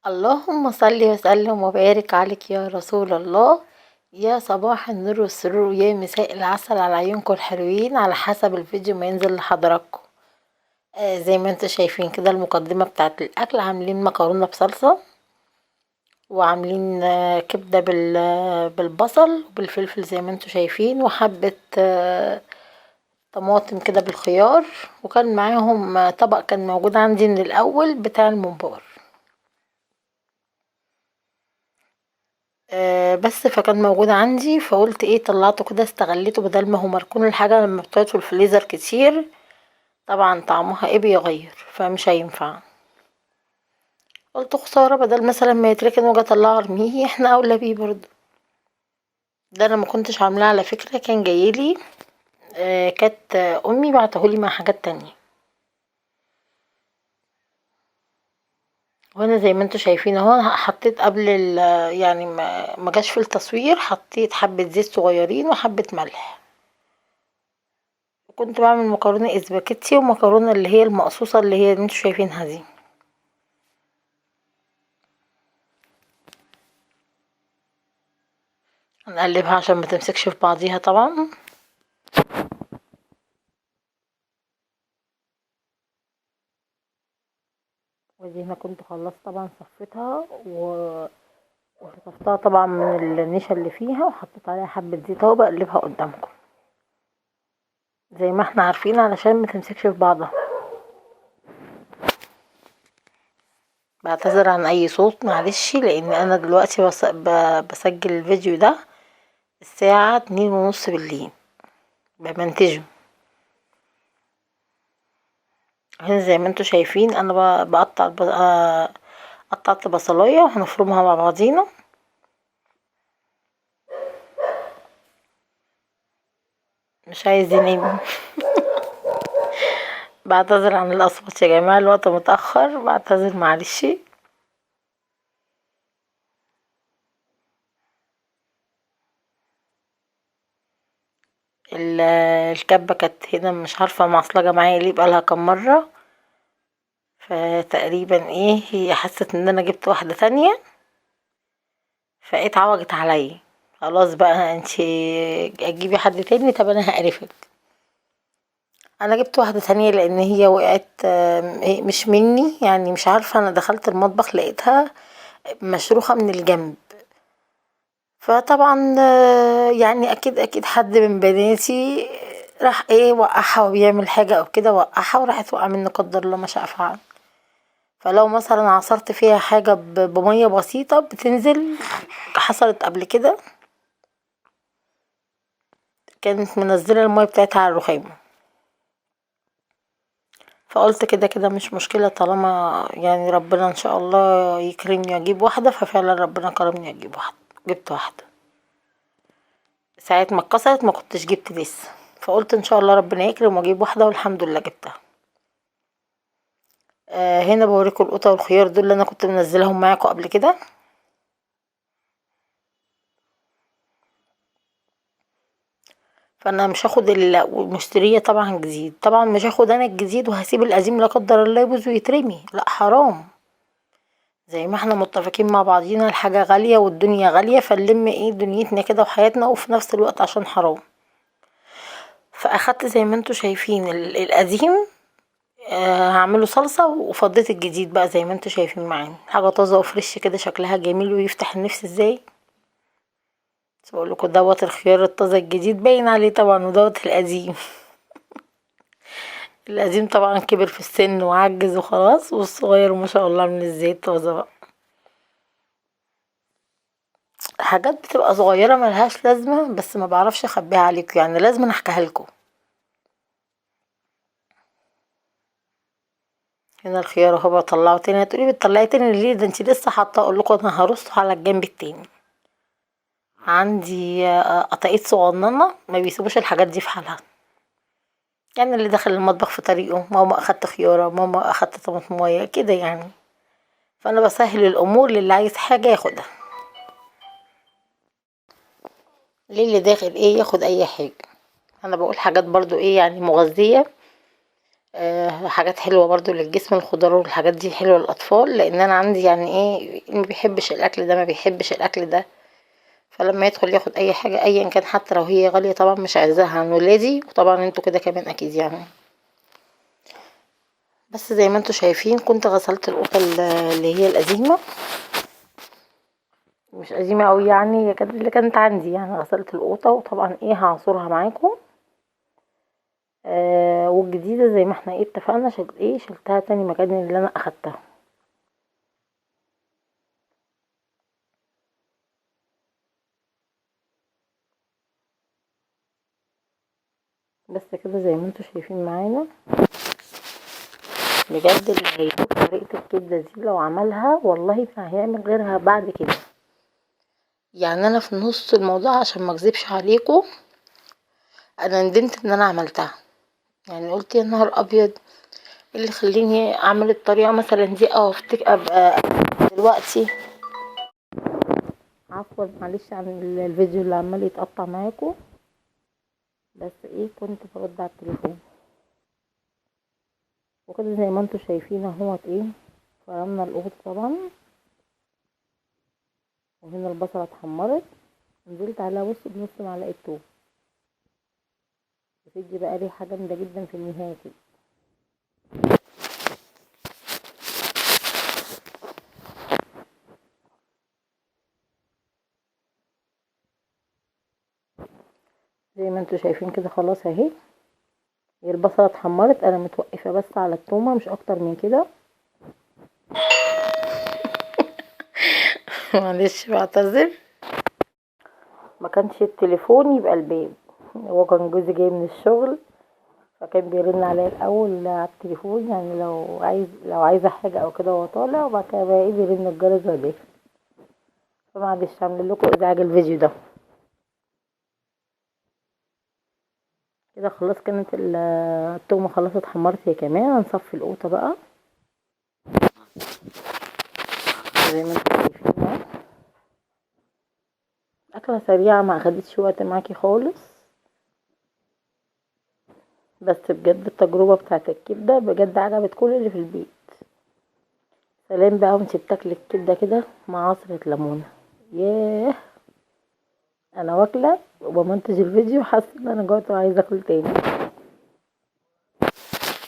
اللهم صل وسلم وبارك عليك يا رسول الله. يا صباح النور والسرور ويا مساء العسل على عيونكم الحلوين، على حسب الفيديو ما ينزل لحضراتكم. زي ما انتم شايفين كده المقدمة بتاعت الأكل، عاملين مكرونة بصلصة وعاملين كبدة بالبصل وبالفلفل زي ما انتم شايفين، وحبة طماطم كده بالخيار، وكان معاهم طبق كان موجود عندي من الأول بتاع الممبار. بس فكان موجود عندي، فقلت ايه طلعته كده استغليته بدل ما هو مركون. الحاجة لما بتقعد في الفريزر كتير طبعا طعمها ايه بيغير، فمش هينفع. قلت خسارة بدل مثلا ما يتركن واجي اطلعه ارميه، احنا اولى بيه برضو. ده انا ما كنتش عاملاه على فكرة، كان جايلي كانت امي بعتهولي مع حاجات تانية. وهنا زي ما انتم شايفين اهو حطيت قبل يعني ما جاش في التصوير، حطيت حبة زيت صغيرين وحبة ملح. كنت بعمل مكرونة اسباجيتي ومكرونة اللي هي المقصوصة اللي هي اللي انتم شايفينها دي. هنقلبها عشان ما تمسكش في بعضيها طبعا. ودي هنا كنت خلصت طبعا صفيتها وصفتها طبعا من النشا اللي فيها، وحطيت عليها حبة زيت اهو، بقلبها قدامكم زي ما احنا عارفين علشان ما تمسكش في بعضها. بعتذر عن اي صوت معلش، لان انا دلوقتي بسجل الفيديو ده الساعة 2:30 بالليل بمنتجه. هنا زي ما انتم شايفين انا بقطع قطعت بصلايه وهنفرمها مع بعضينا. مش عايز ينام. بعتذر عن الاصوات يا جماعة، الوقت متاخر، بعتذر معلش. الكبه كانت هنا مش عارفه معصلجه معايا ليه بقالها كام مرة، فتقريبا ايه هي حست ان انا جبت واحدة تانية فاتعوجت عليا. خلاص بقى انتي اجيبي حد تاني، طب انا هقرفك. انا جبت واحدة تانية لان هي وقعت مش مني، يعني مش عارفه، انا دخلت المطبخ لقيتها مشروخه من الجنب، فطبعا يعني اكيد حد من بناتي راح ايه وقعها وبيعمل حاجة او كده، وقعها وراحت وقع منه قدر الله ما شاء فعل. فلو مثلا عصرت فيها حاجة بميه بسيطة بتنزل، حصلت قبل كده كانت منزله المية بتاعتها على الرخامه، فقلت كده كده مش مشكلة طالما يعني ربنا ان شاء الله يكرمني واجيب واحدة. ففعلا ربنا كرمني واجيب واحدة، جبت واحدة. ساعة ما اتكسرت ما كنتش جبت لسه، فقلت ان شاء الله ربنا يكرم واجيب واحدة، والحمد لله جبتها. هنا بوريكم القوطه والخيار دول اللي انا كنت منزلهم معاكم قبل كده. فانا مش هاخد المشتريه طبعا جديد، طبعا مش هاخد انا الجديد وهسيب القديم لا قدر الله يبوظ ويترمي، لا حرام. زي ما احنا متفقين مع بعضينا الحاجة غالية والدنيا غالية، فنلم ايه دنيتنا كده وحياتنا، وفي نفس الوقت عشان حرام. فاخدت زي ما انتم شايفين القديم، هعمله صلصه، وفضيت الجديد بقى زي ما انتم شايفين معانا، حاجة طازة وفريش كده، شكلها جميل ويفتح النفس ازاي. بس بقول لكم دوت الخيار الطازه الجديد باين عليه طبعا، ودوت القديم. القديم طبعا كبر في السن وعجز وخلاص، والصغير ما شاء الله من الزيت طازة بقى. حاجات بتبقى صغيرة ملهاش لازمه، بس ما بعرفش اخبيها عليكم، يعني لازم احكيها لكم. هنا الخيار اهو بطلعه تاني. هتقولي بتطلعي تاني ليه؟ ده انتي لسه حاطاه. اقول لكم انا هرصه على الجنب التاني. عندي قطايط صغننه ما بيسيبوش الحاجات دي في حالها، يعني اللي دخل المطبخ في طريقه ماما اخدت خياره، ماما اخدت طماطمايه كده يعني. فانا بسهل الامور للي عايز حاجة ياخدها، ليه اللي داخل ايه ياخد اي حاجة. انا بقول حاجات برضو ايه يعني مغذيه، حاجات حلوة برضو للجسم، الخضار والحاجات دي حلوة للاطفال، لان انا عندي يعني ايه ما بيحبش الاكل ده، ما بيحبش الاكل ده، فلما يدخل ياخد اي حاجة ايا كان حتى لو هي غالية طبعا مش عايزاها عن ولادي، وطبعا انتوا كده كمان اكيد يعني. بس زي ما انتوا شايفين كنت غسلت القوطه اللي هي القديمة، مش قديمة قوي يعني، هي كانت اللي كانت عندي يعني. غسلت القوطه وطبعا ايه هعصرها معاكم. والجديده زي ما احنا ايه اتفقنا شلتها تاني مكان اللي انا اخدتها. بس كده زي ما انتوا شايفين معانا. بجد اللي هيشوف طريقه الكبده دي لو عملها والله ما هيعمل غيرها بعد كده. يعني انا في نص الموضوع عشان ما اكذبش عليكم انا ندمت ان انا عملتها، يعني قلت يا نهار ابيض اللي خليني اعمل الطريقة مثلا دي او افتكر ابقى دلوقتي. عفوا معلش عن الفيديو اللي عمال يتقطع معاكم، بس ايه كنت برد على التليفون وكده. زي ما انتم شايفين اهوت ايه فرمنا القوط طبعا، وهنا البصله اتحمرت، نزلت عليها بص بنص معلقه توم، بتدي بقى ريحه جامدة جدا في النهاية كده. زي ما انتم شايفين كده خلاص اهي هي البصله اتحمرت، انا متوقفه بس على التومه مش اكتر من كده. معلش بعتذر، ما كانش التليفون يبقى الباب، هو كان جوزي جاي من الشغل فكان بيرن عليا الاول على التليفون، يعني لو عايزه حاجة او كده وهو طالع، وبعد كده بقى ايه بيرن الجرس ولا ايه. فمعلش هعمل لكم ازعاج الفيديو ده كده. خلاص كانت التومه خلاص اتحمرت هي كمان. هنصفي القوطه بقى زي ما انتم شايفين اهو. اكله سريعة ما اخدتش وقت معاكي خالص، بس بجد التجربة بتاعت الكبده بجد عجبت كل اللي في البيت. سلام بقى وانتي بتاكلي الكبده كده مع عصره ليمونه، ياه انا واكله وبمنتج الفيديو حاسه ان انا جوعت وعايزه اكل تاني.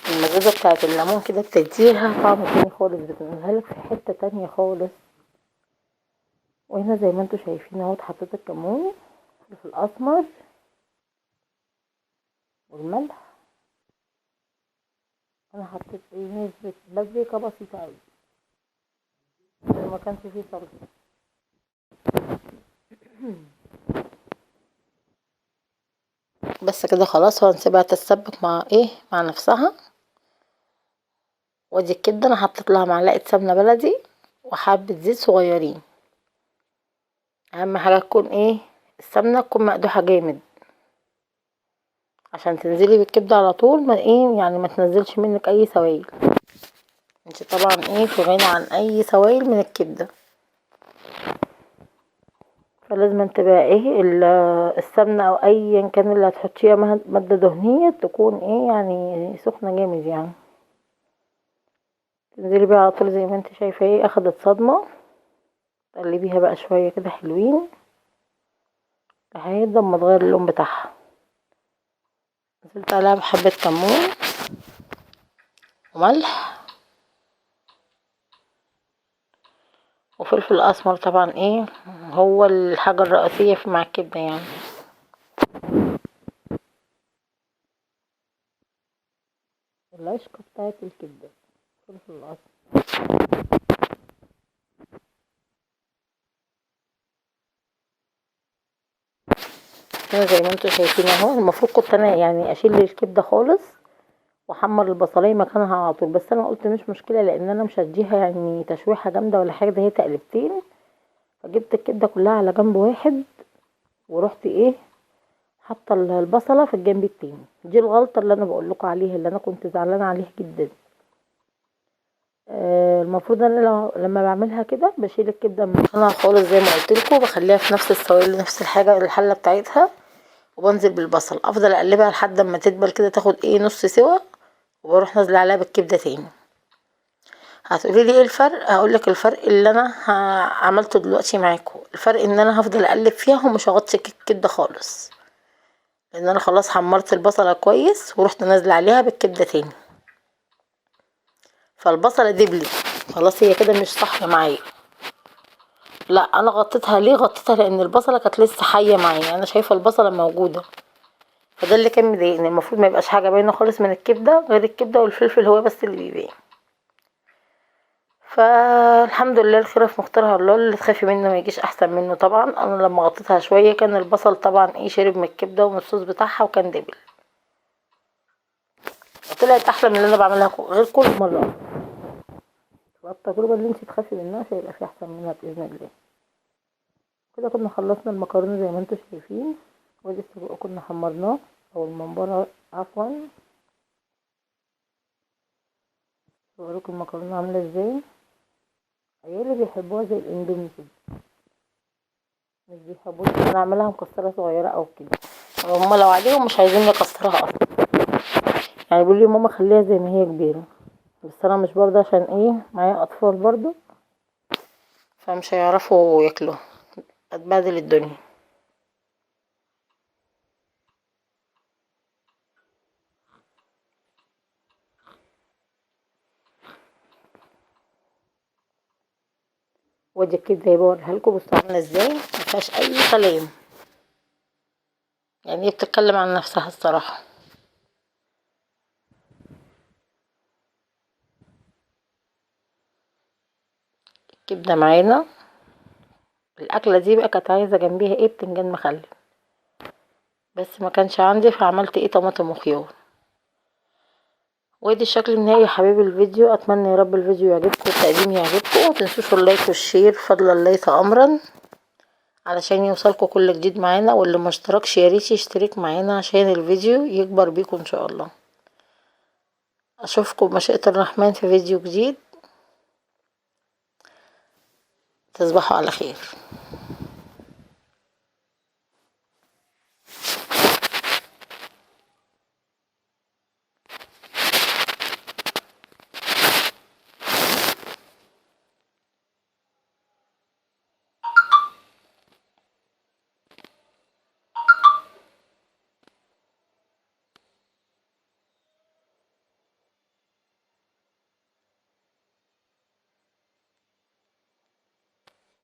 المزازه بتاعت الليمون كده بتديها طعم تاني خالص، بتنقلها لك في حتة تانية خالص. وهنا زي ما انتم شايفين اهو حطيت الكمون، الفلفل الاسمر والملح. انا حطيت ايه نسبه بابريكا بسيطة قوي ما كانش فيه صلصه. بس كده خلاص، وهنسيبها تتسبك مع ايه مع نفسها. وادي الكبده انا حطيت لها معلقه سمنه بلدي وحبه زيت صغيرين. اهم حاجة تكون ايه السمنة تكون مقدوحه جامد عشان تنزلي بالكبده على طول، ما ايه يعني ما تنزلش منك اي سوائل. انت طبعا ايه في غنى عن اي سوائل من الكبده، فلازم تبقى ايه السمنة او ايا كان اللي هتحطيها مادة دهنية تكون ايه يعني سخنة جامد، يعني تنزلي بيها على طول. زي ما انت شايفه ايه اخدت صدمة، تقلبيها بقى شوية كده حلوين لحد ما تغير اللون بتاعها. نزلت عليها بحبه كمون وملح وفلفل اسمر، طبعا ايه هو الحاجة الرئيسية في مع الكبده يعني. العشقه بتاعت الكبده فلفل الاسمر. زي ما انتم شايفين اهو، المفروض كنت انا يعني اشيل الكبده خالص واحمر البصلايه مكانها على طول، بس انا قلت مش مشكلة لان انا مش هديها يعني تشويحه جامدة ولا حاجة، ده هي تقلبتين. فجبت الكبده كلها على جنب واحد ورحت ايه حاطه البصله في الجنب التاني. دي الغلطة اللي انا بقول لكم عليها، اللي انا كنت زعلانة عليها جدا. المفروض انا لما بعملها كده بشيل الكبده من مكانها خالص زي ما قلت لكم، بخليها في نفس السوائل نفس الحاجة الحلة بتاعتها، وبنزل بالبصل افضل اقلبها لحد ما تدبل كده، تاخد ايه نص سوا، وبروح نازله عليها بالكبده تاني. هتقولي لي ايه الفرق؟ هقولك الفرق اللي انا عملته دلوقتي معاكم. الفرق ان انا هفضل اقلب فيها ومش هغطي الكبده خالص، لان انا خلاص حمرت البصله كويس ورحت نازله عليها بالكبده تاني، فالبصله دبلت خلاص، هي كده مش صح معايا. لا انا غطيتها ليه؟ غطيتها لان البصله كانت لسه حيه معايا، انا شايفه البصله موجودة، فده اللي كان مضايقني. المفروض ما يبقاش حاجة باينة خالص من الكبده غير الكبده والفلفل، هو بس اللي بيبان. فالحمد لله الخيرة في مختارها الله، اللي تخافي منه ما يجيش احسن منه. طبعا انا لما غطيتها شوية كان البصل طبعا ايه شرب من الكبده ومن الصوص بتاعها وكان دبل، طلعت احلى من اللي انا بعملها غير كل مرة. التجربة اللي انت تخافي منها مش هيبقى في احسن منها باذن الله. كده كنا خلصنا المكرونه زي ما انتم شايفين، وادي السجق كنا حمرناه او الممبار عفوا. بوريكم المكرونه عامله ازاي. عيالي بيحبوها زي الاندومي كده، مش بيحبوش ان انا اعملها مكسرة صغيرة او كده، هما لو عليهم مش عايزين نكسرها اصلا، يعني بيقولوا لي ماما خليها زي ما هي كبيرة، بس انا مش برضه عشان ايه معايا اطفال برضه فمش هيعرفوا ياكلوها، اتبهدل الدنيا. وادي الكبده بوريها لكم، بصوا عامله ازاي، مفيهاش اي كلام، يعني هي بتتكلم عن نفسها الصراحة. الكبده معانا. الاكلة دي بقى كانت عايزه جنبيها ايه؟ بتنجان مخلل، بس ما كانش عندي فعملت ايه؟ طماطم وخيار. وادي الشكل النهائي يا حبايبي الفيديو. اتمنى يا رب الفيديو يعجبكم والتقديم يعجبكم، وما تنسوش ال like وال share فضلا ليس امرا علشان يوصلكم كل جديد معانا. واللي ما اشتركش يا ريت يشترك معانا عشان الفيديو يكبر بيكم ان شاء الله. اشوفكم بمشيئة الرحمن في فيديو جديد. تصبحوا على خير.